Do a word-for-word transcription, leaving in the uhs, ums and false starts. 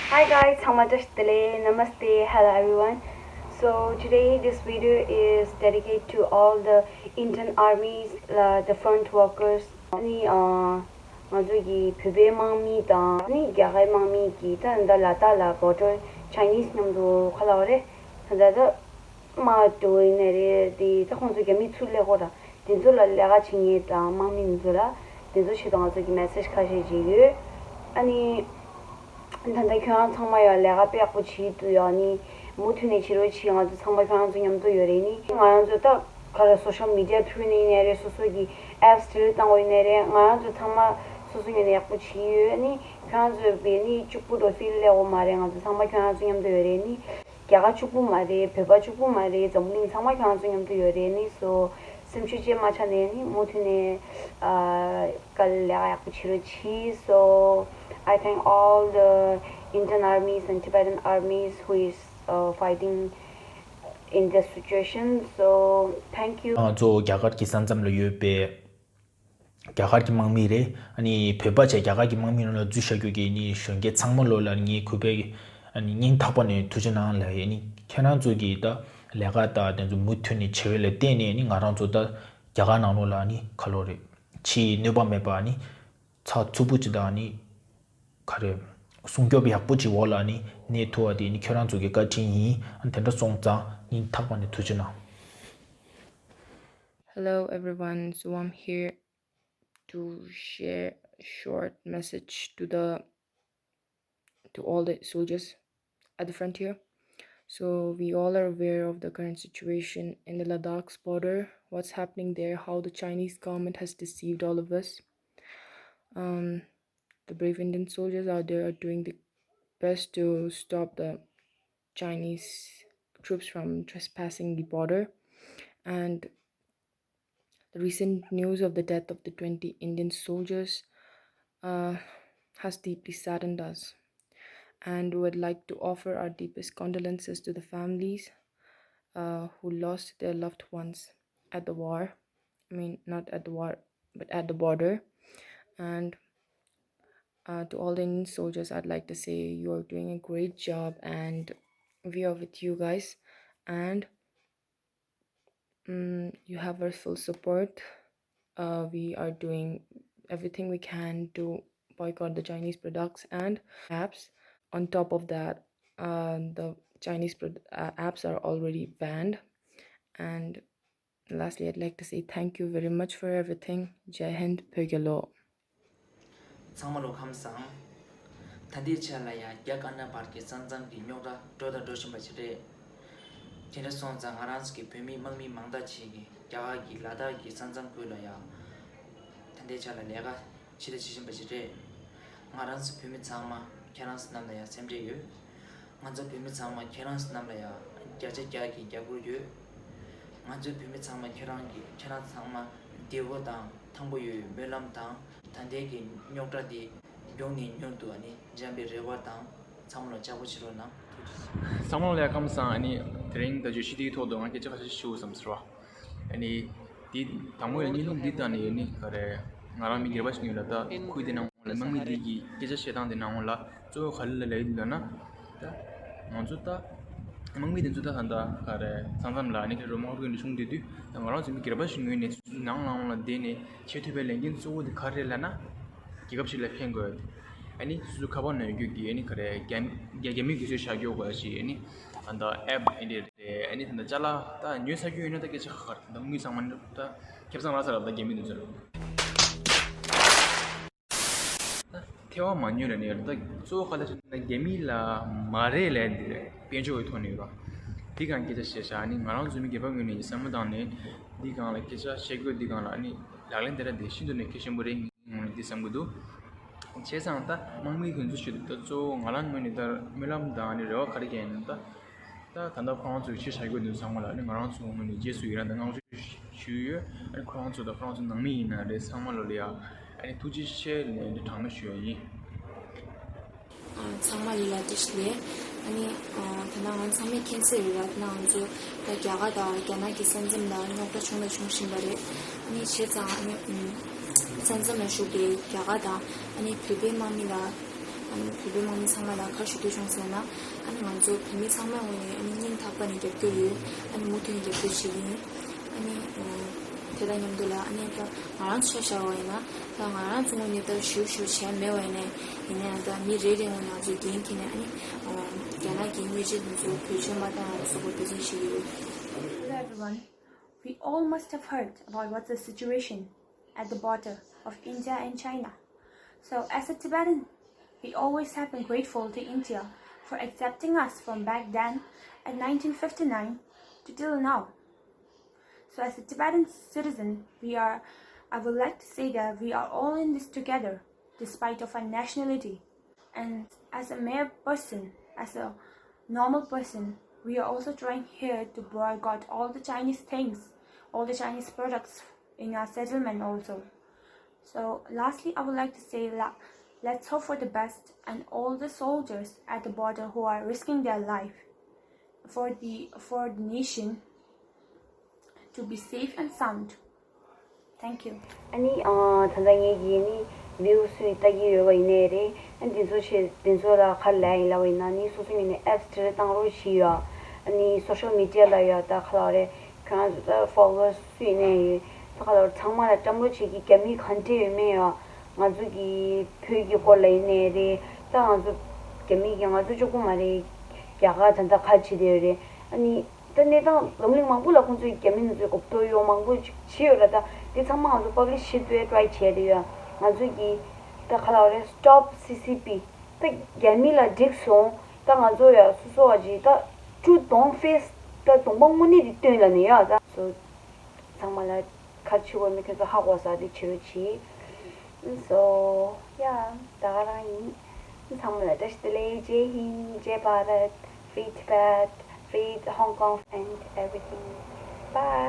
Hi guys, ཚང་མ་བཀྲ་ཤིས་བདེ་ལེགས། Namaste, hello everyone. So today this video is dedicated to all the Indian armies, uh, the front workers. ཨ་ནི་ཨ་ང་ཚོ་གི་བོད་པའི་དམག་མི་དང་ཨ་ནི་རྒྱ་གར་དམག་མི་གི་ད་ད་ལ་དྭགས་ལ་border Chinese མཉམ་དུ་ཁ་ལག་རེད། ད་ད་ད་དམག་འགྲོ་ཡིན་ནའི་རེད། དེ་ད་ཁོང་ཚོ་རྒྱ་མི་ཚུར་སླེབས་ཁོ་ར་དེ་ཚོ་ལ་ལས་ཀ་བྱེད་མཁན་དང་དམག་མི་དེ་ཚོ་ལ་དེ་ཚོ་ཆེད་དུ་ང་ཚོ་གི་message ཁ་ཤས་ཅིག་ཡོད། ཨ་ནི། ད་ལྟ་ཁྱོད་རང་ཚང་མ་ཡང་ལས་ཀ་དཔེ་ཡག་པོ་བྱེད་འདུག་ཡ་ནི། མུ་མཐུད་ནས་བྱེད་རོགས་བྱེད། ང་ཚོ་ཚང་མ་ཁྱོད་རང་ཚོ་མཉམ་དུ་ཡོད་རེད་ནི། ང་རང་ཚོ་ད་ག་རེ་social media through ནས་ཡིན་ནའི་རེད། སོ་སོ་གི་apps delete བཏང་བ་ཡིན་ནའི་རེད། ང་རང་ཚོ་ཚང་མ་སོ་སོ་ངོས་ནས་ཡག་པོ་བྱེད་ཡོད་ནི། ཁྱོད་རང་ཚོ་བས་ནི་གཅིག་པུ་འགྲོ་feel སླེབས་ཡོད་མ་རེད། ང་ཚོ་ཚང་མ་ཁྱོད་རང་ཚོ་མཉམ་དུ་ཡོད་རེད་ནི། རྒྱ་གར་གཅིག་པུ་མ་རེད། བོད་པ་གཅིག་པུ་མ་རེད། འཛམ་བུ་གླིང་ཚང་མ་ཁྱོད་རང་ཚོ་མཉམ་དུ་ཡོད་རེད་ནི། So སེམས་ཤུགས་ཅན་མ་ཆག་ནས་ནི་མུ་མཐུད་ནས་ཨ་དཀའ་ལས་ལས་ཀ་ཡག་པོ་བྱེད་རོགས་གྱིས། So I thank all the Indian armies and Tibetan armies who is uh, fighting in this situation. So thank you. ང་ཚོ་རྒྱ་གར་གྱི་ས་མཚམས་ལ་ཡོད་པའི་རྒྱ་གར་གྱི་དམག་མི་རེད། ཨ་ནི་བོད་པ་བྱས་རྒྱ་གར་གྱི་དམག་མི་ནང་ལ་འཛུལ་བཞག་རྒྱུ་གི་ནི་གཞོན་སྐྱེས་ཚང་མ་ལོ་ལ་ངའི་གུས་པའི་ཨ་ནི་སྙིང་ཐག་པ་ནས་ཐུགས་རྗེ་གནང་ལབ་ཡ་ནི། ཁྱེད་རང་ཚོ་གིས་ད་ལས་ཀ་ད་དེ་ཚོ་མུ་མཐུད་ནས་བྱེད་པ་ལ་བརྟེན་ནས་ནི་ང་རང་ཚོ་ད་རྒྱ་གར་ནང་ལོགས་ལ་ནི་ཁ་ལོ་རེད། ཕྱིའི་གནོད་པ་མེད་པ་ནི་ཚགས་ཚུད་པོ་ཅིག་དང་ནི་ག་རེ་སྲུང་སྐྱོབ་ཡག་པོ་ཅིག་འོག་ལ་ནི་གནས་ཐུབ་པ་དེ་ནི་ཁྱེད་རང་ཚོ་གི་བཀའ་དྲིན་ཡིན། ཨ་ནི་དེ་འདྲ་སོང་ཙང་སྙིང་ཐག་པ་ནས་ཐུགས་རྗེ་གནང་། Hello everyone, so I'm here to share a short message to the to all the soldiers at the frontier. So we all are aware of the current situation in the Ladakh's border, what's happening there, how the Chinese government has deceived all of us. Um, the brave Indian soldiers out there are doing the best to stop the Chinese troops from trespassing the border, and the recent news of the death of the twenty Indian soldiers uh, has deeply saddened us, and would like to offer our deepest condolences to the families uh, who lost their loved ones at the war. I mean, not at the war, but at the border. And uh, to all the Indian soldiers, I'd like to say you are doing a great job, and we are with you guys. And mm, you have our full support. Uh, we are doing everything we can to boycott the Chinese products and apps. On top of that, uh, the Chinese pro- uh, apps are already banned. And lastly, I'd like to say thank you very much for everything. Jai Hind, Pyoge Lo. ཚང་མ་ལོ་ཁམས་བཟང་། ད་ལྟའི་ཆ་ལ་ཡང་རྒྱ་དཀར་ནག་བར་གྱི་ས་མཚམས་ཀྱི་རྙོག་དྲ་འགྲོ་དང་འགྲོ་བཞིན་པ་ཞིག་རེད། དེ་འདྲ་སོང་ཙང་ང་རང་ཚོ་གི་བོད་མི་དམག་མི་མང་དག་ཅིག་གིས་རྒྱ་གར་གྱི་ལ་དྭགས་ཀྱི་ས་མཚམས་ཁུལ་ལ་ཡང་ད་ལྟའི་ཆ་ལ་ལས་ཀ་བྱེད་དང་བྱེད་བཞིན་པ་ཞིག་རེད། ང་རང་ཚོ་བོད་མི་ཚང་མ་ཁྱེད་རང་ཚོ་རྣམས་ལ་ཡང་སེམས་ཁྲལ་ཡོད། ང་ཚོ་བོད་མི་ཚང་མ་ཁྱེད་རང་ཚོ་རྣམས་ལ་ཡང་བརྒྱ་ཆ་བརྒྱ་གི་རྒྱབ་སྐྱོར་ཡོད། ང་ཚོའི་བོད་མི་ཚང་མ་ཁྱེད་རང་གི་ཁྱེད་རང་ཚང་མ་བདེ་པོ་དང་ཐང་པོ་ཡོད་པའི་སྨོན་ལམ་དང་། ད་ལྟའི་གི་རྙོག་དྲ་འདི་མགྱོགས་ནས་མྱུར་དུ་ཨ་ནི་འཇམ་པའི་རེ་བ་དང་། ཚང་མ་ལ་ལྕགས་པོ་བྱེད་རོགས་གནང་། ཐུགས་རྗེ་ཆེ། ཚང་མ་ལ་ཡ་ཁམས་བཟང་། ཨ་ནི་དེ་རིང་ད་བརྗོད་གཞི་འདིའི་ཐོག་ཏུ་ང་སྐད་ཆ་ཁ་ཤས་ཞུ་བསམ་ཟེར་བ། ཨ་ནི་འདི་དང་པོ་ཡ་བརྙན་ཐུང་འདི་ལྟ་ནས་ཡོད་ནི་ག་རེ། ང་རང་མི་སྒེར་པ་ཞིག་ཡིན་ལ་ད་ཁུལ་དེ་ནང་ལ་དམག་མི་འདི་གི་སྐད་ཆ་བཤད་སྟངས་དེ་ནང་ལ་གཙོ་བོ་ག་རེ་ལ་ལབ་ཡོད་འདུག་ལབ་ན། ད་ང་ཚོ་ད་དམག་མི་དེ་ཚོ་ད་ད་ད་ག་རེ་ས་མཚམས་ལ་ནི་དམག་འཁྲུག་འདི་བྱུང་བསྡད་དུས། ད་ང་རང་ཚོ་མི་སྒེར་པ་ཞིག་ངོས་ནས་སོ་སོའི་ནང་ལ་ལ་བསྡད་ནས་བྱེད་ཐུབ་པའི་ལས་འགན་གཙོ་བོ་དེ་ག་རེ་ལབ་ན། རྒྱལ་ཁབ་ཞིག་ལ་ཕན་དགོས། ཨ་ནི་སོ་སོ་ཁ་པར་ནང་ཡོད་རྒྱུ་གི་ཨ་ནི་ག་རེ་རྒྱ་རྒྱ་རྒྱ་མི་གི་སོ་བཞག་རྒྱུ་ག་ཞིག་ཨ་ནི་ད་ལྟ་ཨེབ་ཨེ་འདྲ་རེད། ཨ་ནི་ད་ལྟ་ཅ་ལག་ད་ཉོས་ཚར་རྒྱུ་ཡིན་ན་ད་སྐད་ཆ་ཁ་ཁར་ད་དངུལ་ཚང་མ་ནི་ད་ཁེ་བཟང་རག་ཚར་ལ་ད་རྒྱ་མི་འདུག་ཚར། ཐལ་བ་མ་ཉོས་ལ་ནི་ད་གཙོ་བོ་ག་ལ་ཞིག་ན་རྒྱ་མི་ལ་མ་རེད་ལས་འདི་རེད། དཔལ་འབྱོར་གྱི་ཐོག་ནས་ཡོད་ར། འདི་གང་སྐད་ཆ་བཤད་བཞག་ཨ་ནི་ང་རང་ཚོ་མི་སྒེར་པ་ངོས་ནས་བསམ་བློ་བཏང་ནས་འདི་གང་ལ་སྐད་ཆ་བཤད་དགོས། འདི་གང་ལ་ཨ་ནི་ལག་ལེན་དེ་འདྲ་འདི་ཤིན་ཏུ་ནས་གལ་ཆེན་པོ་རེད། ངས་འདི་བསམ་གྱི་འདུག་བྱས་ཙང་ད་དམག་མི་དེ་ཚོ་ཞིག་ད་གཙོ་བོ་ང་རང་ངོས་ནས་ད་སྨོན་ལམ་དང་ནི་རེ་བ་ག་རེ་བསྐྱལ་ཡིན་ན། ད་ད་ད་ལྟ་ཁོ་རང་ཚོས་ཕྱི་བཞག་རྒྱུ་དེ་ཚང་མ་ལ་ནི་ང་རང་ཚོ་ངོས་ནས་རྗེས་སུ་ཡི་རང་དང་བསྔགས་བརྗོད་ཞུས་ཡོད། ཨ་ནི་ཁོ་རང་ཚོ་དང་ཁོ་རང་ཚོ་ནང་མི་ཡིན་ན་རེད། ཚང་མ་ལོ་ལ་ཡ་ཨ་ནི་ཐུགས་རྗེ་ཆེ་ལབ་ནས་འདི་གྲངས་མེད་ཞུ་ཡ་ཡིན། ཚང་མ་ལ་ལ་བཀྲ་ཤིས་བདེ་ལེགས། ཨ་ནི་ད་ལྟ་ང་ཚང་མས་མཁྱེན་གསལ་རེད་བ། ད་ལྟ་ང་ཚོ་ད་རྒྱ་གར་དང་རྒྱ་ནག་གི་ས་མཚམས་ལ་རྙོག་དྲ་བྱུང་ལ་འབྱུང་བཞིན་པ་རེད། ཨ་ནི་བྱས་ཙང་ཨ་ནི་ས་མཚམས་ལ་བཞུགས་པའི་རྒྱ་གར་དང་ཨ་ནི་བོད་པའི་དམག་མི་ལ་ ཨ་ནི་བོད་པའི་དམག་མི་ཚང་མ་ལ་ག་རེ་ཞུ་འདོད་བྱུང་ཟེར་ན། ཨ་ནི་ང་ཚོ་བོད་མི་ཚང་མའི་ངོས་ནས་ཨ་ནི་སྙིང་ཐག་པ་ནས་རྒྱབ་སྐྱོར་ཡོད། ཨ་ནི་མུ་མཐུད་ནས་རྒྱབ་སྐྱོར་བྱེད་ཀྱི་ཡིན། ཨ་ནི་ཨོ་དེ་དང་མཉམ་དུ་ལ་ཨ་ནི་ད་ང་རང་ཚོ་ཆ་བཞག་པ་ཡིན་ན། ད་ང་རང་ཚོ་ངོས་ནས་ད་ཞུ་ཞུ་བྱས་མེད་པ་ཡིན་ནའི། ཡིན་ནའང་ད་མི་རེ་རེ་ངོས་ནས་ང་ཚོ་འགན་འཁྱེར་ནས། ཨ་ནི་ཨོ་རྒྱ་ནག་གི་དངུལ་ཆད་དེ་ཚོ་བེད་སྤྱོད་མ་བཏང་བ་སོགས་པ་འབད་བརྩོན་བྱེད་ཀྱི་ཡོད། Hello everyone. We all must have heard about what's the situation at the border of India and China. So, as a Tibetan, we always have been grateful to India for accepting us from back then at nineteen fifty-nine to till now. So, as a Tibetan citizen, we are, I would like to say that we are all in this together, despite of our nationality. And as a mere person, as a normal person, we are also trying here to boycott all the Chinese things, all the Chinese products in our settlement also. So lastly, I would like to say that let's hope for the best and all the soldiers at the border who are risking their life for the for the nation to be safe and sound. Thank you. ཨ་ནི་ཨ་ད་ལྟ་ངེད་ཀྱི་ནི་བིའུ་སུས་ལྟ་གི་ཡོད་པ་ཡིན་ནའི་རེད། ཨ་ནི་དེ་ཚོ་བྱས་དེ་ཚོ་ལ་ག་རེ་ལབ་ཡིན་ལབ་པ་ཡིན་ན། ནི་སོ་སོ་ངོས་ནས་ཨེབ་སི་དེ་འདྲ་བཏང་རོགས་བྱེད་ཡ། ཨ་ནི་སོ་ཤལ་མི་ཌི་ཡ་ལ་ཡ་ད་ག་རེ་ལབ་རེད། ཁྱོད་རང་ཚོ་ད་ཕོ་ལོ་ཝར་སུ་ཡིན་ནའི་ཡོད། ད་ག་རེ་ལབ་རེད། ཚང་མ་ལ་བཀྲམ་རོགས་བྱེད་ཀྱི། རྒྱ་མི་ག་འདྲ་ཡོད་མེད་ཡ། ང་ཚོ་གི་བོད་ཀྱི་སྐོར་ལ་ཡིན་ནའི་རེད། ད་ང་ཚོ་རྒྱ་མི་གིས་ང་ཚོ་གཅིག་པོ་མ་རེད། རྒྱ་གར་ད་ལྟ་ག་རེ་བྱེད་བསྡད་ཡོད་རེད། ཨ་ནི་ད་གནས་སྟངས་འཛམ་གླིང་མང་པོ་ལ་ཁོང་ཚོས་རྒྱ་མི་ནང་ཚོས་གོ་བསྡུར་ཡོང་མང་པོ་ཅིག་བྱས་ཡོད་ར། ད་དེ་ཚང་མ་ང་ཚོ་པབ་ལིཤ་བྱེད་དུ་ཡ་ཊ་རའི་བྱས་བསྡད་ཡོད། ང་ཚོ་གིས་ད་ག་རེ་ལབ་རེད། Stop C C P། ད་རྒྱ་མི་ལ་འགྲིག་སོང་། ད་ང་ཚོ་ཡ་སོ་སོ་བ་ཅིག་ད་ཊུ་ཌོན་ཕེ་སི། ད་གདོང་པ་དངོས་གནས་དེ་སྟོན་ལབ་ནས་ཡ། ད་སོ་ཚང་མ་ལ་ག་རེ་བྱེད་དགོས་མིན་ཁྱོད་ཚོ་ཧ་གོ་ས་དེ་བྱེད་རོགས་གྱིས། So yeah, ད་ག་རང་ཡིན། ཚང་མ་ལ་བཀྲ་ཤིས་བདེ་ལེགས། Jai Hind, Jai Bharat, Free Tibet, Free Hong Kong and everything. Bye.